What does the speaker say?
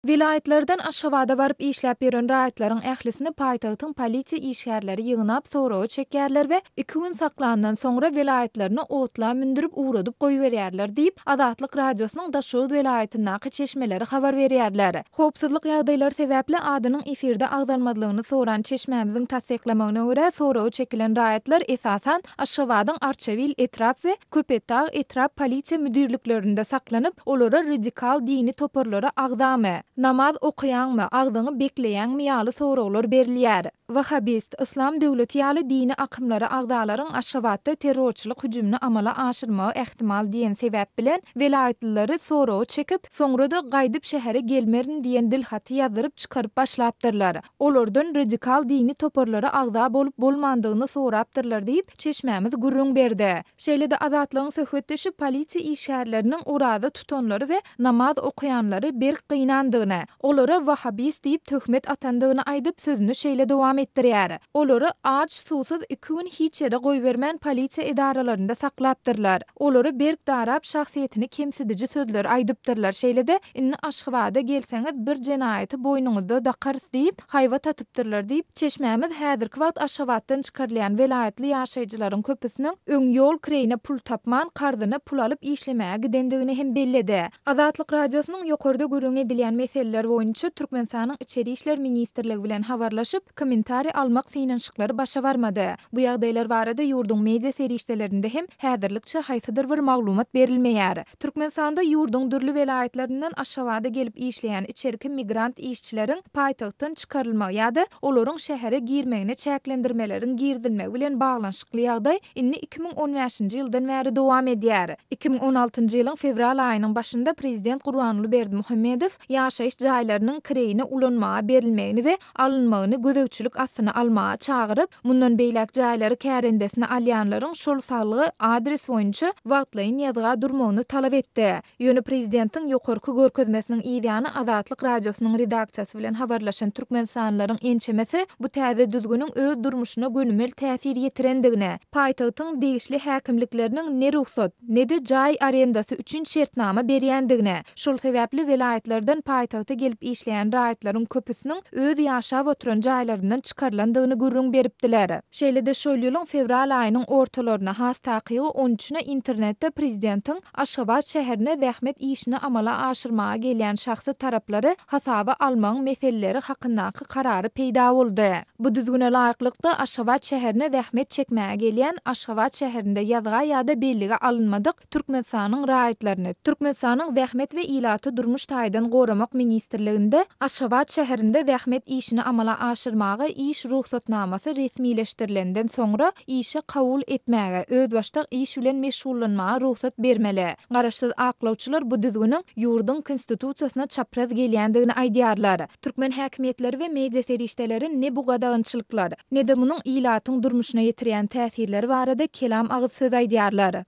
Welaýatlardan Aşgabada baryp işläp ýören raýatlaryň ählisini paýtagtyň polisiýa işgärleri ýygnap soraga çekýärler we iki gün saklandan soňra welaýatlaryna otla mündürip ugradyp goýberýärler diýip, Azatlyk Radiosynyň Daşoguz welaýatyndaky çeşmeleri habar berýärler. Howpsuzlyk ýagdaýlary sebäpli adynyň efirde agzalmazlygyny soran çeşmämiziň tassyklamagyna görä, soraga çekilen raýatlar esasan Aşgabadyň Arçabil etrap we Köpetdag etrap polisiýa müdirliklerinde saklanyp, olara radikal dini toparlara agzamy, namaz okaýaňmy, agzyňy bekleýäňmi ýaly soraglar berilýär. Wahhabist, Yslam döwleti ýaly dini akymlara agzalaryň Aşgabatda terrorçylyk hüjümini amala aşyrmagy ähtimal diýen sebäp bilen, welaýatlylary soraga çekip, soňra-da gaýdyp şähere gelmerin diýen dilhaty ýazdyryp çykaryp başlapdyrlar. Olardan radikal dini toparlara agza bolup-bolmandygyny sorapdyrlar diýip, çeşmämiz gürrüň berdi. Şeýle-de Azatlygyň söhbetdeşi polisiýa işgärleriniň oraza tutanlary we namaz okaýanlary berk gynandygyny, olara wahhabist diýip töhmet atandygyny aýdyp, sözüni şeýle dowam etdirýär, Olary aç-suwsuz iki gün hiç ýere goýbermän polisiýa edaralarynda saklapdyrlar. Olary berk darap şahsyýetini kemsidiji sözler aýdypdyrlar, şeýle-de indi Aşgabada gelseňiz bir jenaýaty boýnuňyzda dakarys diýip, haýbat atypdyrlar diýip, çeşmämiz häzirki wagt Aşgabatdan çykarylýan welaýatly ýaşaýjylaryň köpüsiniň öň ýol kireýine pul tapman, karzyna pul alyp işlemäge gidendigini hem belledi. Azatlyk Radiosynyň ýokarda gürrüňi edilýän meseleler boýunça Türkmenistanyň Içeri işler ministrligi bilen habarlaşyp, kommentariý almak synanyşyklary başa barmady. Bu ýagdaýlar barada ýurduň media serişdelerinde hem häzirlikçe haýsydyr bir maglumat berilmeýär. Türkmenistanda ýurduň dürli welaýatlaryndan Aşgabada gelip işleýän içerki migrant işçileriň paýtagtdan çykarylmagy ýa-da olaryň şähere girmegine çäklendirmeleriň girizilmegi bilen baglanyşykly ýagdaý indi 2015-nji ýyldan bäri dowam edýär. 2016-njy ýylyň fewral aýynyň başynda prezident Gurbanguly Berdimuhamedow ýaşaýyş jaýlarynyň kireýine ulanmaga berilmegini we alynmagyny gözegçilik astyna almaga çagyryp, mundan beýläk jaýlary kärendesine alýanlaryň şol salgy, adres, boýunça wagtlaýyn ýazga durmagyny talap etdi. Ýöne prezidentiň ýokarky görkezmesiniň yzýany Azatlyk Radiosynyň redaksiýasy bilen habarlaşan türkmenistanlylaryň ençemesi bu täze düzgüniň öz durmuşyna gönümel täsir ýetirendigini, paýtagtyň degişli häkimlikleriniň ne rugsat, ne-de jaý arendasy üçin şertnama berýändigini, şol sebäpli welaýatlardan paýtagta gelip işleýän raýatlaryň köpüsiniň öz ýaşap oturan jaýlaryndan çykarylandygyny gürrüň beripdiler. Şeýle-de şol ýylyň fewral aýynyň ortalaryna, has takygy on üçüne internetde prezidentiň Aşgabat şäherine zähmet işini amala aşyrmaga gelýän şahsy taraplary hasaba almagyň meseleleri hakyndaky karary peýda boldy. Bu düzgüne laýyklykda, Aşgabat şäherine zähmet çekmäge gelýän, Aşgabat şäherinde ýazga ýa-da bellige alynmadyk Türkmenistanyň raýatlaryny Türkmenistanyň Zähmet we ilaty durmuş taýdan goramak ministrliginde Aşgabat şäherinde zähmet işini amala aşyrmaga iş rugsatnamasy resmileşdirilenden soňra işe kabul etmäge, özbaşdak iş bilen meşgullanmaga rugsat bermeli. Garaşsyz aklawçylar bu düzgüniň ýurduň Konstitusiýasyna çapraz gelýändigini aýdýarlar. Türkmen häkimiýetleri we media serişdeleri ne bu gadagançylyklar, ne-de munuň ilatyň durmuşyna ýetirýän täsirleri barada kelam agyz söz aýdýarlar.